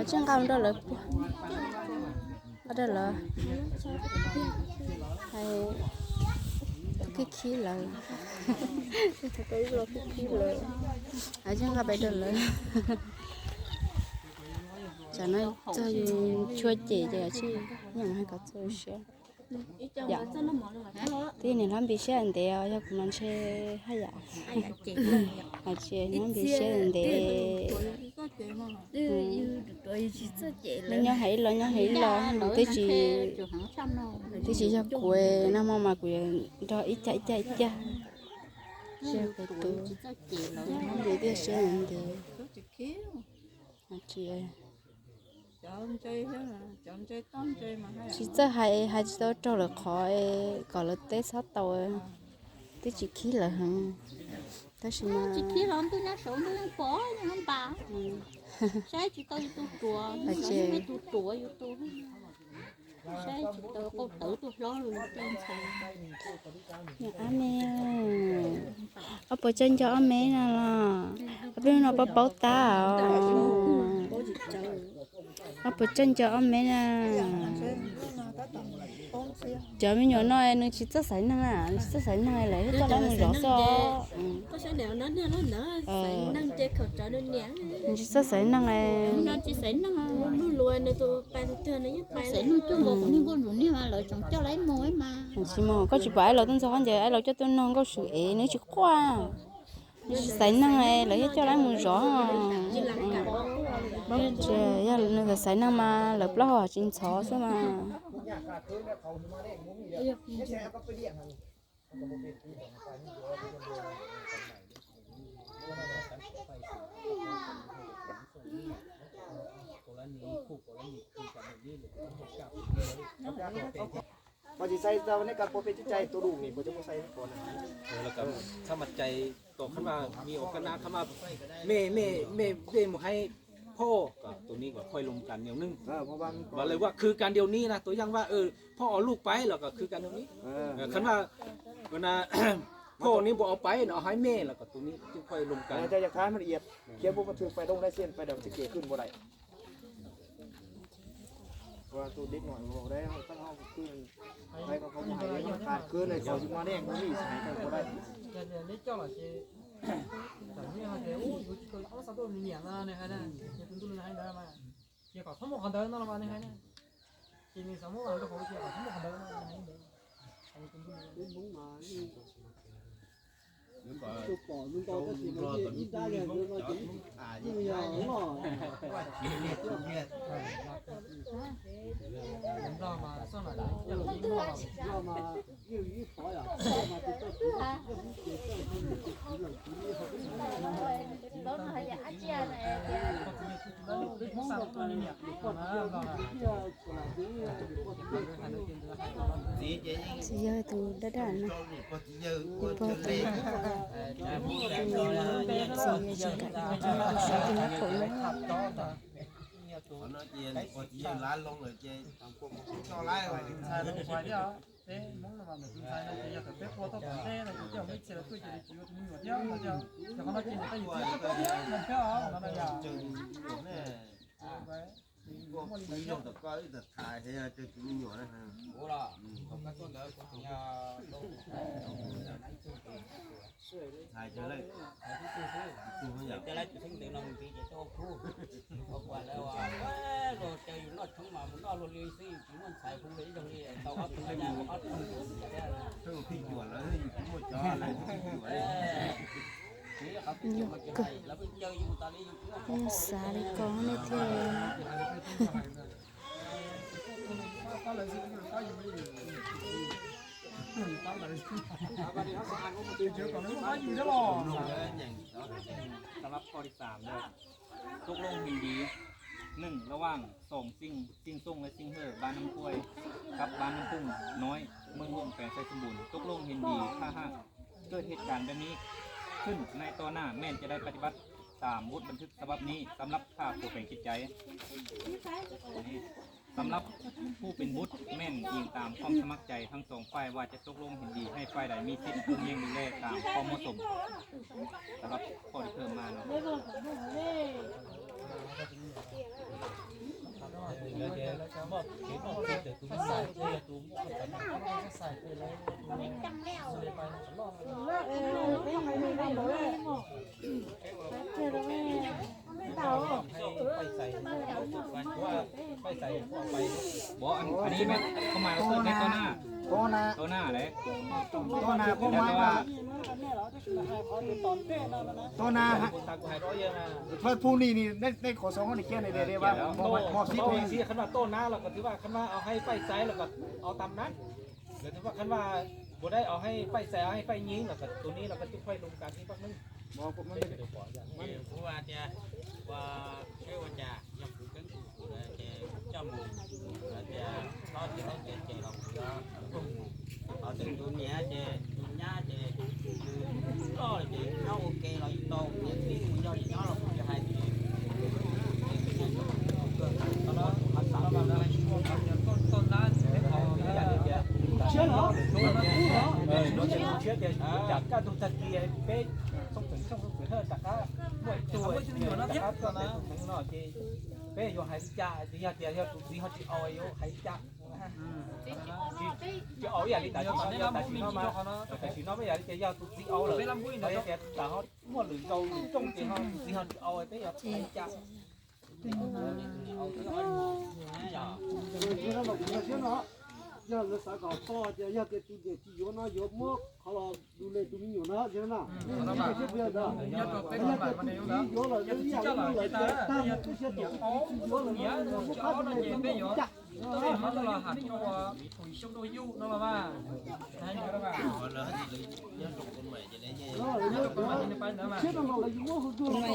Tsis nqa rau lawv puag, nqa rau lawv, hais khib khib lawv, khib khib lawv, tsis nqa pais rau lawv. Tsam no txog yus tshuav cem ces kav tsij nyeem hais kom txaus siab. Yom, twb niam hlob npis siab ntev os, yog kuv mas ntshe haj yam, hais tias hlob npis siab ntev. Nyob hais ib los nyob hais ib los, twb tsis, twb tsis yog kuv, nag hmo mas kuv yuav nrog ib cag ib cag ib cag. Yog kuv tus hlob npis thiaj siab ntev. Tsis tsis txawj hais, hais tsis tau raug lawv qhov, kom lawv teb txhob tau, twb tsis khib lawv heev. Tab sis mas tsis khib los ntuj nyob saud ntuj yeej pom nyob npam. Saib tsis tau yus tus ruam, tus ruam yus tus, saib tsis tau qau tawv tuaj hlob lus tej ntxhais. Ob me, ob puas tsaug nco ob me no los? Ob peb hnub no paub paub tab os. Ob puas tsaug nco ob me na? Cov me nyuam no nws tsis txawj xaiv neeg na, nws tsis txawj xaiv neeg lawm thiaj coj lawv mus zov xwb. Nws tsis txawj xaiv neeg. Tsis mus, koj tsis pom aib laus tuaj ntxov qhov ncaws aib laus coj tuaj nug nkauj swm es nws tsis quaj. Nws tsis xaiv neeg lawv thiaj coj lawv mus zov. Yog nws xaiv neeg mas lawv plaub hau tsis ntxhov xwb mas. Koj tsis xaiv tau nej kab puas peb tsis cai tus lus ni puas cov muaj xaiv kos na. Khab mas cai kom khab mas mi ua kab nab khab mas mej mej mej mej mus hais phauj kom tus ni kom khoij loo kas niaus neeg. Mas lawv ua khwv kas niaus ni na, tus yaj vaj phauj ua luj pais los kom khwv kas niaus ni. Khab mas phauj ni npua ua pais no hais mej los kom tus ni khoij loo kas. Thiab puab pab thw pais doo dai xian pais dam tsi kev khwb npua dais. Tus dib no ua dais, tab ho khwb, hais kom khov mus hais yog tas khwb na, khov tsis muaj dej, khov mus ib xav tas npua dais. Yog tias neb coj los ces, tam sim no hais tias, u, yuav tsis tau ob sab tuaj nws niam no nws hais na, yog tus ntuj nws hais ntawd mas, ces kom txhob muaj qhov ntawd no los mas nws hais na. Ces nws xav muab los rau hauv ces kom txhob muaj qhov ntawd no nws hais ntawd. Txiv yawg tus dab dab no, ib pog tus, tus txiv yawg tsis kam rau sab tus nab qaum no. Yog kawg, yeej xav li ko nej thiaj. Sab labข้อที่สาม ตกลงเห็นดี หนึ่ง ระหว่างสองสิ่ง สิ่งส่งและสิ่งเห่อ บ้านน้ำกล้วย กับบ้านน้ำผึ้งน้อย เมืองหลวงแขวงไชยสมบูรณ์ ตกลงเห็นดี ถ้าหากเกิดเหตุการณ์แบบนี้ขึ้นในต่อหน้า แม่นจะได้ปฏิบัติตามบทบันทึกฉบับนี้ สำหรับข้าผู้แฝงจิตใจ สำหรับผู้เป็นบุตรแม่นอิงตามความสมัครใจทั้งสองฝ่ายว่าจะตกลงเห็นดีให้ฝ่ายใดมีสิทธิ์เยี่ยงดูแลตามความเหมาะสม สำหรับข้อที่เพิ่มมาเนาะ Tos na, tos na, tos na, tos na, tos na, tos na, thawj phu ni ni, nej qhov xov ni kiag ni de de va, mos xib phu ni. Qhab vaj tos na los kom twb vaj qhab vaj au haib paij xaiv los kom au tam na. Lawv twb vaj qhab vaj, kuv dai au haib paij xaiv au haib paij nyiv los kom tus ni los kom twb phaij lus kas ni paj neeb. Kuv tias, ua, seb ua cas yog kuv keeb kwm kuv ces coj mus, tias txhob tsis tau ces ces los kuv yuav mus. Ho tus niam ces tus nyab ces nws loj ces nyob ua ke los yeej tau, niam tij mus yog li nyob los kuv tsis hais ces Tshiab tias tsam kaj ntug tag kis peb txhob txwm xyoj xwm thawj rov qab muaj ib tug rov qab tuaj tes tus neev no ces peb yuav hais li cas, tsis yog tias yog tus txiv ho tsis au yuav hais li cas. Tsis au ib yam li tam sim no, tam sim no mas, tam sim no mas yog li tias yog tus txiv au lawm, yog tias tam ho muaj lwm zaus lwm rooj ces ho tus txiv ho tsis au peb yuav hais li cas. Yog lawv xav kom txog tias yog tias tus niam tsis yuav no yuav muab qhov los du le tus me nyuam no, yog tias tus txiv yuav lawm, ib yam li lawv tag mus tib si, tus txiv tsis yuav lawm, muab qhov du le tus me nyuam cas. Tus niam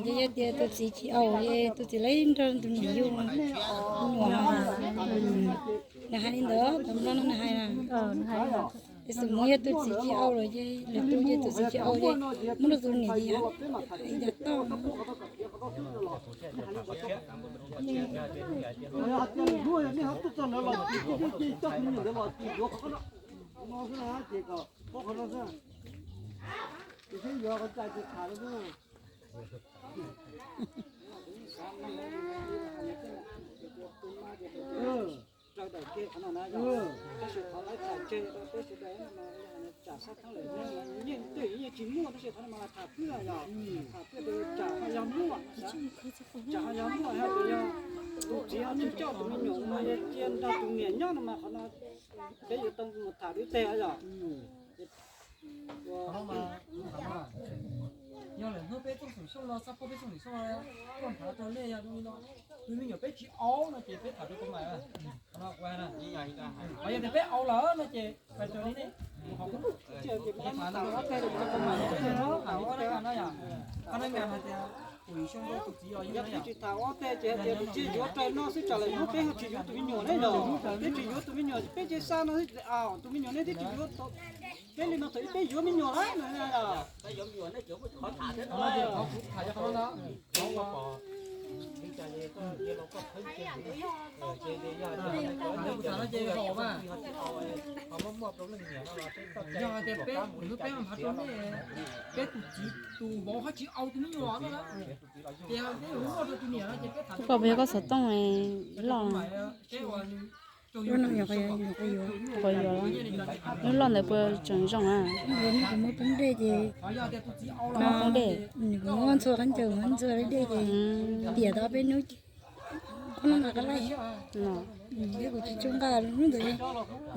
ces yog tias tus txiv tsis au, tus txiv lawv nrog tus niam yug, tus niam, nws hais li ntawd, tus nplog no nws hais na. Es xws li yog tus txiv tsis au lawm ces lwm tus ces tus txiv tsis au ces muab rau tus niam ces yog hais cas tau. Raws daim ke qhov no na, tab sis qhov lawv tham tseg rau peb sawv daws no mas tsam sab thab lawm, yeej twb yeej tsis muaj, tab sis qhov no mas tham pwj yog, tham pwj tias tsam ho yog muaj, tsam ho yog muaj, yog tias yog tus txiv ho tsis coj tus me nyuam mas yog cia nrog tus niam nyob no mas qhov no peb yuav tau mus tham dua ib teg yog. Yog lawm hnub peb txooj xwm xyoo no, xab phob peb txooj xwm xyoo no, tuaj nrhav rau nej yog li no, tus me nyuam peb tsis au no ces peb tham rau koj mas. Qhov no kuv hais na, ho yog tias peb au lawm no ces pais raws li nej. Qhov no yog, qhov no yog hais tias kuv xyoo rau tus txiv os, yog tsis tham ob teg ces hais tias tus txiv yuav raws no xwb, tsam lawm hnub peb ho tsis yuav tus me nyuam ne yog, peb tsis yuav tus me nyuam, peb ces xa no xwb, tus me nyuam nej twb tsis yuav, peb li no thaum ub peb yuav me nyuam lawm no. Yog tias peb, hnub peb mam rau nej, peb tus txiv tus vauv ho tsis au tus me nyuam no na, ces peb yuav muaj rau tus niam no ces peb tham. Koj puas yog koj xov tooj loj? Lub no yog qhov yuav, lub loj ntawd puas tseem zoo na? Kuv muab poob dej ces, muab poob dej, nws kuv muab ntxhua qab ncaws, muab ntxhua dej ces tiam tau peb hnub ces qhov no nqa qab laij. Peb kuv tsis tshua nqa hnub ntawd,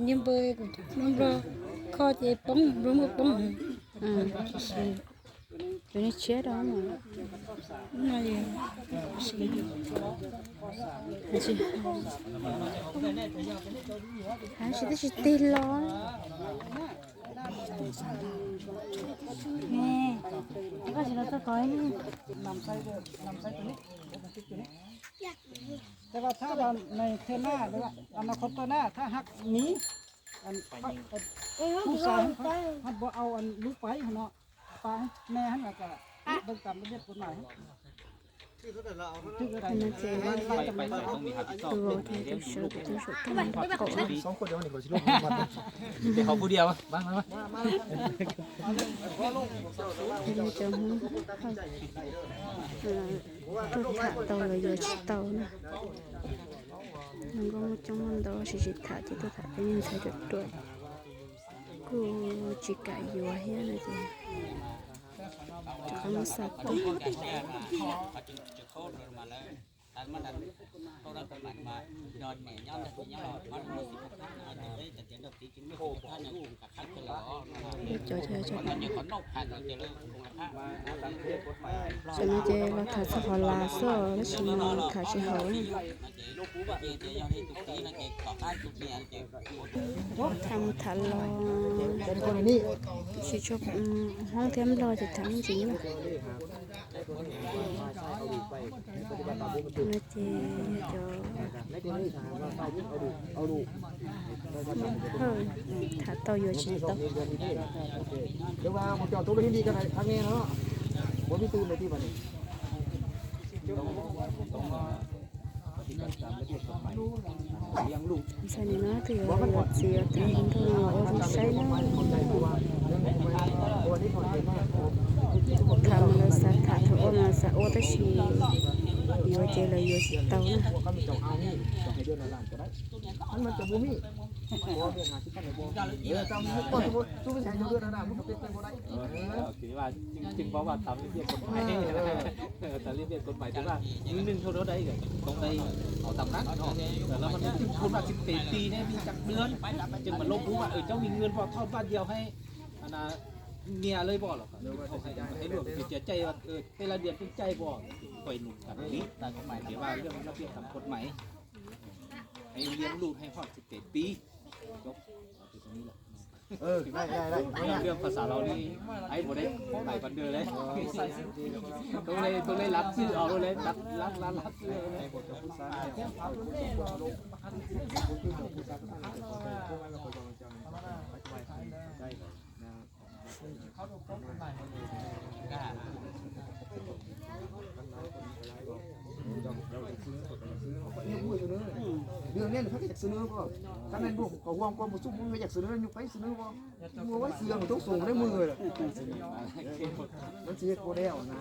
niag npawg kuv nplo kho ces poob, nplo muaj poob. Tus niag tshiab rau no, tab sis tig los. Koj tsis los txog kov. Tes vaj thab nais the na, a no kho toj na, thab hab miv, kuj sa hab npua au lub pais no, pa me hab no ka, dab tam liaj puas nais. Ces tus vauv thiab tus saw kuj tau zaum tau muab pom na. Cov Hmoob tuaj tham tau los yuav tsis tau na. Zoo nkauj muaj coob muaj ntau, tsis tsis tham ces tuaj tham peb niag ntxhais ruam ruam, kuj tsis kam yuav thiab no ces rov qab muab xa tuaj. Cov cov no ces los tham txog qhov las xwb tab sis mas tham tsis haum. Tham mus tham los tsis tshua, Hmoob thiab Nplog ces tham me ntsis na. No ces yog cov tham tau yuav tsis tau. Ntxhais nim no twb yuav yuav txiv yuav teb nrog ua zoo saib na. Tham mas lawv xav tham, tham ua mas lawv xav ua tab sis yuav ces lawv yuav tsis tau na. Thì là chừng, chừng bao vào tầm liên viện cột mày. Tầm liên viện cột mày tức là những nương thôn đó đấy, trong đây có tầm nắng. Rồi nó vẫn chừng thôn là chừng tỷ tỷ đấy, đi chặng đường. Chừng mà lốp bú mà ở trong mình nguyên vào thôn ban điều hay là nghe lấy bỏ là không hay, hay luộc thì chia chay, ờ, hay là điện cũng chay bỏ. Quay lùng cả lý. Thì là lương nó việc tầm cột mày. Hay liên lụt hay hỏi chữ cái tí. Dốc. Ở đây, đây, đây. Nó là lương cơ sở lầu đi. Ấy, vào đấy, bảy phần đường đấy. Tôi đây, tôi đây lắm sư ở đây, lắm, lắm, lắm, lắm sư ở đây. Đường nên là phải chặt sửa nữa cơ. Cái này buộc có huang qua một chút, muốn phải chặt sửa nữa, nhưng phải sửa nữa cơ. Mua bánh sửa một tốc sùng đấy mười rồi. Bánh sửa cô đeo nè.